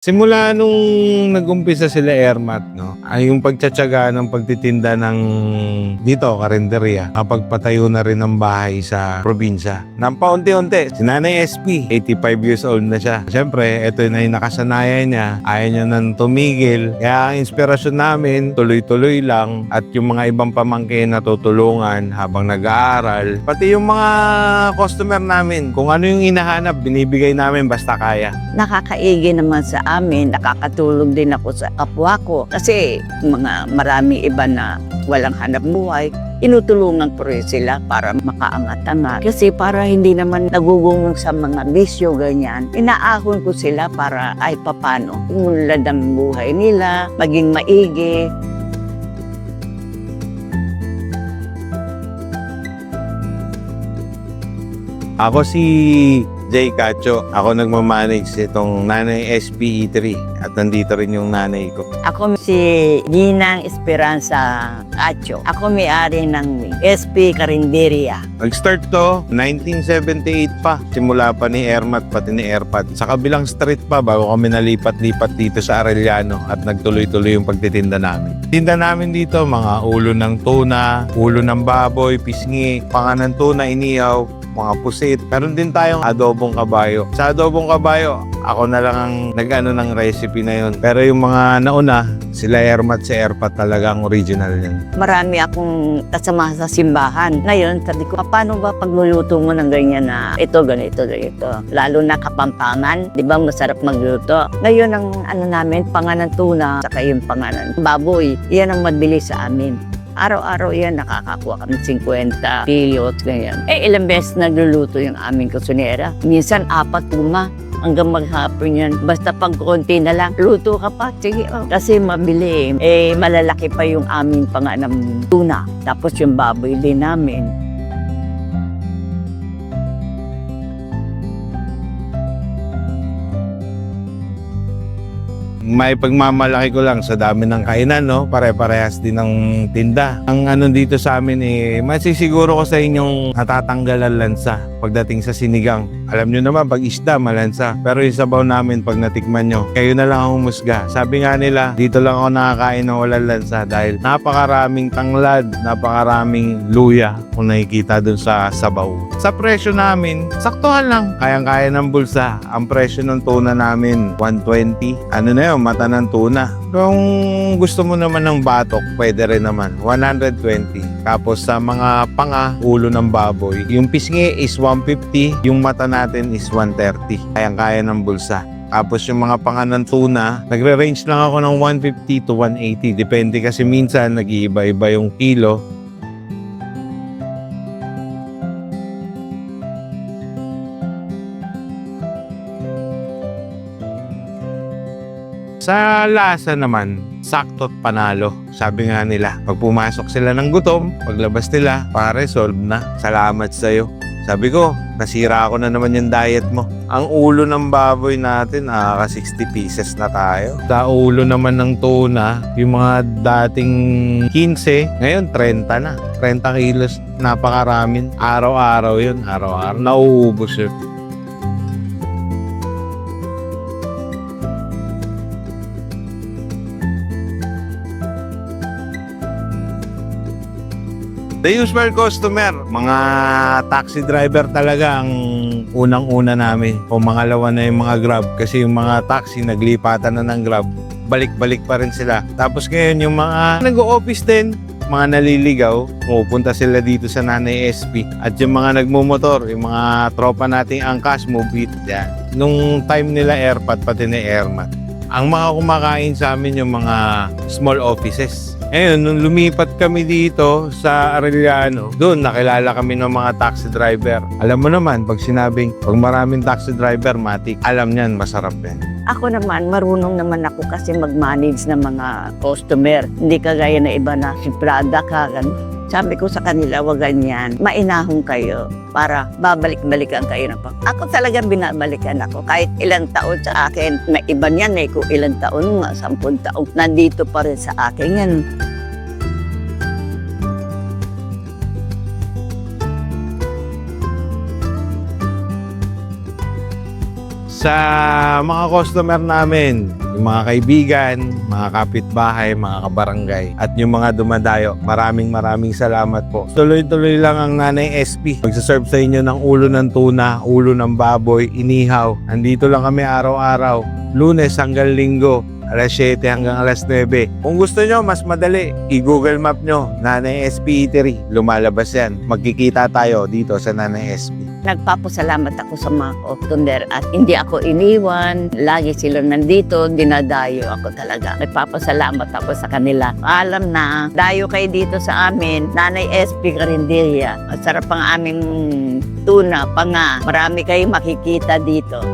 Simula nung nag-umpisa sila Ermat, no, ay yung pagtsatsaga ng pagtitinda ng dito, karinderya, kapagpatayo na rin ng bahay sa probinsya. Nang paunti-unti, si Nanay SP, 85 years old na siya. Siyempre, ito na yung nakasanayan niya. Ayaw niya nang tumigil. Kaya ang inspirasyon namin, tuloy-tuloy lang. At yung mga ibang pamangkin na tutulungan habang nag-aaral. Pati yung mga customer namin, kung ano yung hinahanap, binibigay namin basta kaya. Nakakaigi naman sa amin, nakakatulong din ako sa kapwa ko. Kasi marami iba na walang hanap buhay, inutulungan ko rin sila para makaangat-angat. Kasi para hindi naman nagugulong sa mga bisyo, ganyan, inaahon ko sila para ay papano umunlad ang buhay nila, maging maigi. Ako si Jay Cacho. Ako nagmamanage itong Nanay SPE3 at nandito rin yung nanay ko. Ako si Ginang Esperanza Cacho. Ako may-ari ng SP Carinderia. Nag-start to 1978 pa. Simula pa ni Ermat pati ni Erpat. Sa kabilang street pa bago kami nalipat-lipat dito sa Arellano at nagtuloy-tuloy yung pagtitinda namin. Tinda namin dito mga ulo ng tuna, ulo ng baboy, pisngi, panganan tuna, inihaw, mga pusit. Meron din tayong adobong kabayo. Sa adobong kabayo, ako na lang ang nag-ano ng recipe na yun. Pero yung mga nauna, sila Ermat, si Erpat talagang original yan. Marami akong kasama sa simbahan. Ngayon, sabi ko, paano ba pagluluto mo ng ganyan na ito, ganito, ganito? Lalo na Kapampangan, di ba masarap magluto? Ngayon, ang ano namin, panganan tuna, saka yung panganan baboy, yan ang mabilis sa amin. Araw-araw yan, nakakakuha kami 50 kilos, ganyan. Ilang beses nagluluto yung aming kusinera. Minsan, 4-5 hanggang maghapon yan. Basta pag konti na lang, luto ka pa, sige. Oh. Kasi mabili. Malalaki pa yung aming panganam tuna. Tapos yung baboy din namin. May pagmamalaki ko lang sa dami ng kainan, no? Pare-parehas din ng tinda. Ang ano dito sa amin masisiguro ko sa inyong natatanggalan lansa pagdating sa sinigang. Alam nyo naman, pag isda, malansa. Pero yung sabaw namin, pag natikman nyo, kayo na lang ang humusga. Sabi nga nila, dito lang ako nakakain ng walang lansa dahil napakaraming tanglad, napakaraming luya kung nakikita dun sa sabaw. Sa presyo namin, saktuhan lang. Kayang-kaya ng bulsa. Ang presyo ng tuna namin, 120. Ano na yun, mata ng tuna. Kung gusto mo naman ng batok, pwede rin naman, 120. Tapos sa mga panga, ulo ng baboy, yung pisngi is 150, yung mata natin is 130. Kayang-kaya ng bulsa. Tapos yung mga panganan tuna, nagre-range lang ako ng 150 to 180. Depende kasi minsan nag-iiba-iba yung kilo. Sa lasa naman, sakto't panalo. Sabi nga nila, pag pumasok sila ng gutom, paglabas nila, pa-resolve na. Salamat sa'yo. Sabi ko, nasira ako na naman yung diet mo. Ang ulo ng baboy natin, ka 60 pieces na tayo. Sa ulo naman ng tuna, yung mga dating 15, ngayon 30 na. 30 kilos, napakaramin. Araw-araw yun, araw-araw. Nauubos yun. The usual customer, mga taxi driver talaga ang unang-una namin. O mangalawa na yung mga Grab kasi yung mga taxi naglipatan na ng Grab. Balik-balik pa rin sila. Tapos ngayon yung mga nag-o-office din, mga naliligaw, pupunta sila dito sa Nanay SP. At yung mga nagmumotor, yung mga tropa nating angkas, mobit, yan. Nung time nila Airpat, pati ni Airmat. Ang mga kumakain sa amin yung mga small offices. Ngayon, nung lumipat kami dito sa Arellano, doon nakilala kami ng mga taxi driver. Alam mo naman, pag sinabing, pag maraming taxi driver, matik, alam niyan, masarap yan. Ako naman, marunong naman ako kasi mag-manage ng mga customer. Hindi kagaya na iba na si Prada ka, ganun. Sabi ko sa kanila, wag ganyan. Mainahon kayo para babalik-balikan kayo ng pag. Ako talagang binabalikan ako. Kahit ilang taon sa akin, na iba niyan kung ilang taon, 10 taon, nandito pa rin sa akin yan. Sa mga customer namin, yung mga kaibigan, mga kapitbahay, mga kabarangay, at yung mga dumadayo, maraming salamat po. Tuloy-tuloy lang ang Nanay SP. Magsaserve sa inyo ng ulo ng tuna, ulo ng baboy, inihaw. Andito lang kami araw-araw, Lunes hanggang Linggo, alas 7 hanggang alas 9. Kung gusto nyo, mas madali, i-Google Map nyo, Nanay SP Eatery. Lumalabas yan. Magkikita tayo dito sa Nanay SP. Nagpapasalamat ako sa mga customer at hindi ako iniwan. Lagi sila nandito, dinadayo ako talaga. Nagpapasalamat ako sa kanila. Alam na, dayo kayo dito sa amin, Nanay SP Carinderia. Masarap ang aming tuna, panga. Marami kayong makikita dito.